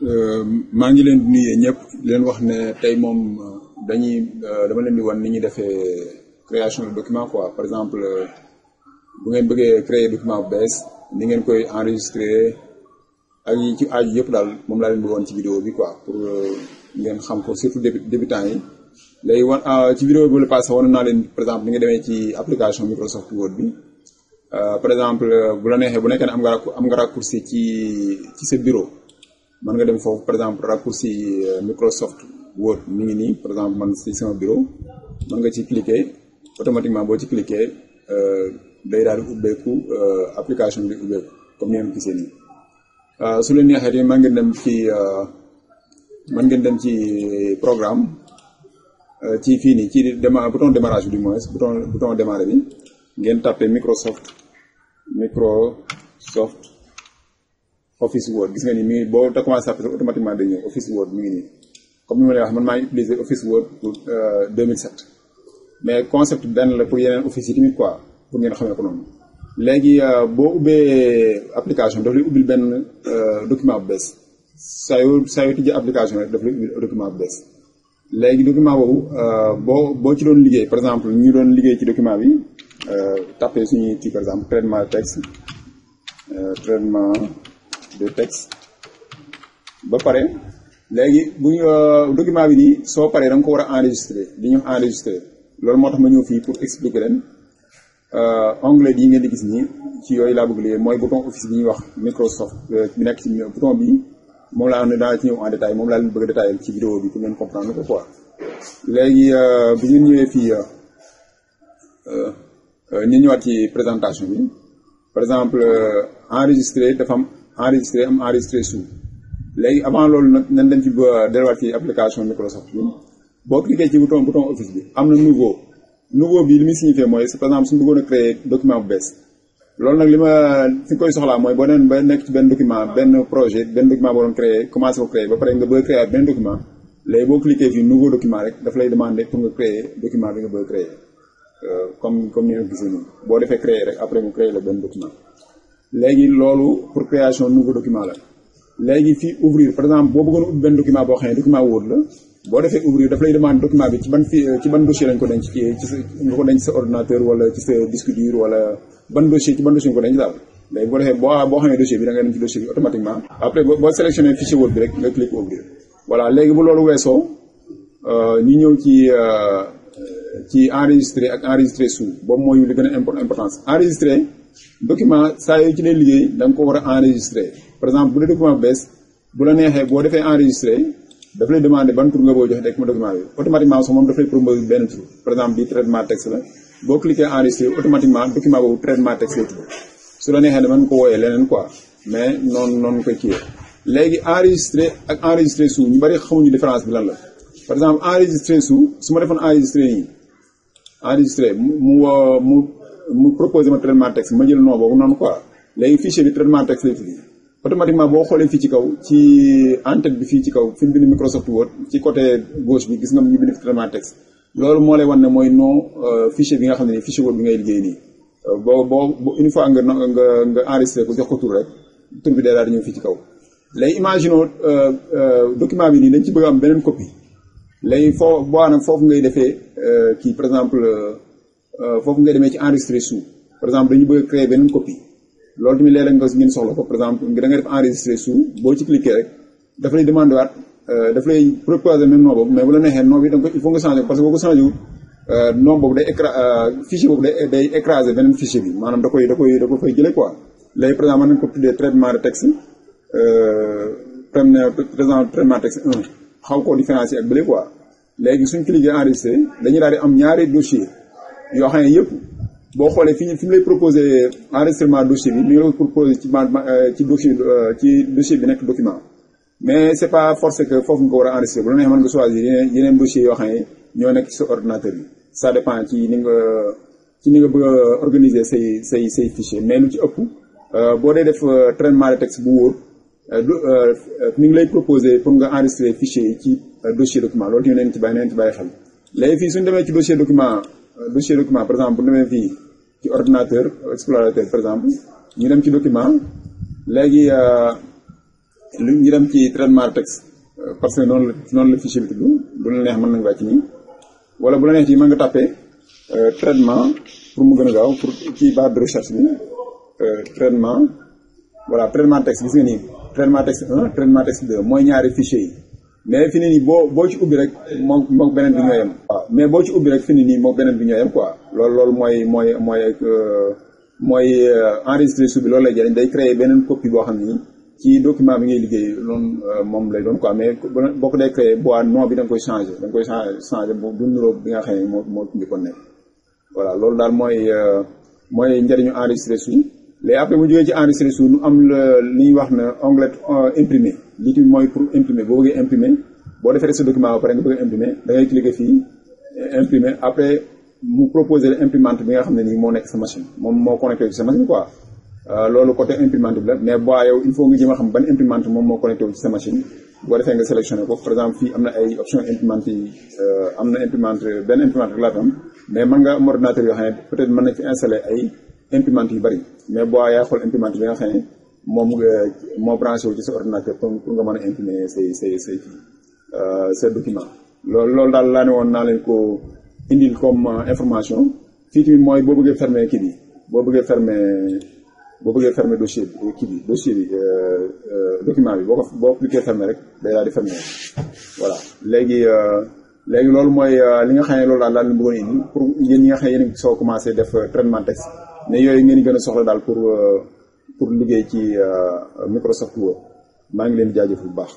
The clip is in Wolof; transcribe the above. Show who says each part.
Speaker 1: maa ngi leen di nuyu ñëpp leen wax ne tey moom dañuy dama leen di wan ni ñuy defee création de document quoi par exemple bu ngeen bëggee créer document bu bees ni ngeen koy enregistrer ak yi ci aaju yëpp daal moom laa leen di woon ci vidéo bi quoi pour ngeen xam ko surtout débutants yi léegi wan ci vidéo bi la passé wan naa leen par exemple ni nga demee ci application Microsoft Word bi par exemple bu la neexee bu nekkee ne am nga raccourci ci sa bureau mën nga dem foofu par exemple raccourci Microsoft Word mi ngi nii par exemple man ci sama bureau mën nga ci cliquer automatiquement boo ci cliquer day daal di ubbeeku application bi ubbeeku comme ni ngeen gisee nii su leen neexee tamit mën ngeen dem ci programme ci fii nii ci bouton démarrage bi du moins bouton démarrer bi ngeen tapé Microsoft Office Word gis nga ni mi ngi boo ta commencé tapé automatiquement day ñëw Office Word mi ngi nii comme ni ma lay wax man maa ngi utiliser Office Word pour 2007 mais concept benn la pour yeneen office yi tamit quoi pour ngeen xamee ko noonu léegi boo ubbee application daf lay ubbil benn document bu bees saa yoo tijjee application rek daf lay ubbil document bu bees léegi document boobu boo ci doon liggéey par exemple ñu doon liggéey ci document bi tapé suñuy kii par exemple traitement de texte ba pare léegi bu document bi nii soo paree da nga ko war a enregistrer di ñu enregistrer loolu moo tax ma ñëw fii pour expliquer leen onglet yi ngeen di gis nii ci yooyu laa bëgg liggéey mooy bouton office bi ñuy wax Microsoft bi nekk ci bouton bi moom laa am ne daa ci ñëw en détail moom laa leen bëgg a détailler ci vidéo bi pour ngeen comprendre ko quoi léegi bu ngeen ñëwee fii ñu ñëwaat ci présentation bi par exemple enregistrer dafa am enregistrer sous léegi avant loolu nag nañ dem ci delluwaat ci application Microsoft bi boo cliquer ci bouton office bi am na nouveau bi li muy signifié mooy par exemple suñu bëggoon a créer document bu bees loolu nag li ma fi koy soxlaa mooy boo demee ba nekk ci benn document benn projet benn document boo doon créer commencé ko créer ba pare nga bëgg a créer benn document léegi boo cliquer fii nouveau document rek daf lay demander pour nga créer document bi nga bëgg a créer comme ni nga gisee nii boo defee créer rek après mu créer la benn document léegi loolu pour création nouveau document la léegi fii ouvrir par exemple boo bëggoon ubbi benn document boo xam ne document Word la boo defee ouvrir daf lay demander document bi ci ban dossier lañ ko denc nga ko denc sa ordinateur wala ci sa disque dur wala ban dossier nga ko denc daal léegi boo defee boo xamee dossier bi da ngay dem ci dossier bi automatiquement après boo sélectionné fichier Word bi rek nga clique ouvrir voilà léegi bu loolu weesoo ñu ñëw ci enregistrer ak enregistrer sous boobu mooy li gën a importance enregistrer document saa yooyu ci lay liggéey da nga ko war a enregistrer par exemple bu dee document bu bees bu la neexee boo defee enregistrer daf lay demander ban tur nga boo joxe rek ma document bi automatiquement sax moom daf lay proposer benn tur par exemple bi traitement texte la boo cliquer enregistrer automatiquement document boobu traitement texte lay tudd su la neexee ne mën ko wooyee leneen quoi mais noonu koy kiiyee léegi enregistrer ak enregistrer sous ñu bari xamuñu différence bi lan la par exemple enregistrer sous su ma defoon enregistrer mu proposer ma traitement texte ma jël nom boobu noonu quoi léegi fichier bi traitement texte lay tudd automatiquement boo xoolee fii ci kaw ci en-tête bi fii ci kaw fi mu bind Microsoft Word ci côté gauche bi gis nga ñu bind traitement texte loolu moo lay wan ne mooy nom fichier bi nga xam ne nii fichier Word bi ngay liggéey nii boo une fois nga enregistré ko jox ko tur rek tur bi day daal di ñëw fii ci kaw léegi imaginons document bi nii dañ ci bëgg am beneen copie léegi foofu ngay defee kii par exemple foofu ngay demee ci enregistrer sous par exemple dañu bëgg a créer beneen copie loolu tamit léeg-léeg nga ngeen soxla ko par exemple da nga def enregistrer sous boo ci cliquer rek daf lay demander waat daf lay proposer même nom boobu mais bu la neexee nom bi donc il faut nga changer parce que boo ko changer wut nom boobu fichier boobu day écraser beneen fichier bi maanaam da ko fay jëlee quoi léegi par exemple mën nañu ko tuddee traitement de texte traitement texte 1 xaw koo différencier ak bële quoi léegi suñ cliquer enregistrer dañuy daal di am ñaari dossier yoo xam ne yëpp boo xoolee fi mu lay proposer enregistrement dossier bi mi ngi la ko proposer ci dossier bi nekk document mais c'est pas forcé que foofu nga ko war a enregistrer bu la neexee mën nga choisir yeneen dossiers yoo xam ne ñoo nekk ci sa ordinateur bi ça dépend ci ni nga bëgg a organiser say fichier mais lu ci ëpp boo dee def traitement de texte bu wóor mi ngi lay proposer pour nga enregistrer fichier yi ci dossier document loolu tamit nañ ci bàyyi xel léegi fii suñu demee ci dossier document par exemple bu demee fii ci ordinateur explorateur par exemple ñu dem ci document léegi lu ñu dem ci traitement de texte parce que noonu la fichier bi tudd bu la neex mën na nga wàcc nii wala bu la neex ci mën nga tapé traitement pour mu gën a gaaw pour ci barre de recherche bi traitement voilà traitement texte gis nga nii traitement texte 1 traitement texte 2 mooy ñaari fichier yi mais fi ni nii boo ci ubbi rek moom beneen bi ñoo yem waaw mais boo ci ubbi rek fi ni nii moom beneen bi ñoo yem quoi loolu mooy enregistré su bi loolu lay jëriñ day créer beneen copie boo xam ni ci document bi ngay liggéey loolu moom lay doon quoi mais boo ko day créer bois nom bi da nga koy changer du niróo bi nga xam ne moo njëkkoon nekk voilà loolu daal mooy njëriñu enregistré su léegi après mu jógee ci enregistré su nu am li ñuy wax ne onglet imprimer lii tamit mooy pour imprimer boo bëggee imprimer boo defee sa document ba pare nga bëgg a imprimer da ngay cliquer fii imprimer après mu proposer imprimante bi nga xam ne nii moo nekk sa machine moom moo connecté ci sa machine quoi loolu côté imprimante bi la mais boo yow il faut nga jéem a xam ban imprimante moom moo connecté ci sa machine boo defee nga sélectionné ko par exemple fii am na ay option imprimante yi am na imprimante benn imprimante rek laa tam mais mën nga am ordinateur yoo xam ne peut-être mën nañ fi installer ay imprimante yu bari mais boo yaa xool imprimante bi nga xam ne moom moo branché wu ci sa ordinateur pour nga mën a imprimer say document loolu daal laa ne woon naa leen ko indil comme information fii tamit mooy boo bëggee fermer kii bi boo bëggee fermer dossier bi document bi boo cliquer fermer rek day daal di fermer voilà léegi loolu mooy li nga xam ne loolu daal leen bëggoon indi pour yéen ñi nga xam ne yéen soo commencé def traitement texte mais yooyu ngeen gën a soxla daal pour liggéey ci Microsoft Word maa ngi leen di jaajëf bu baax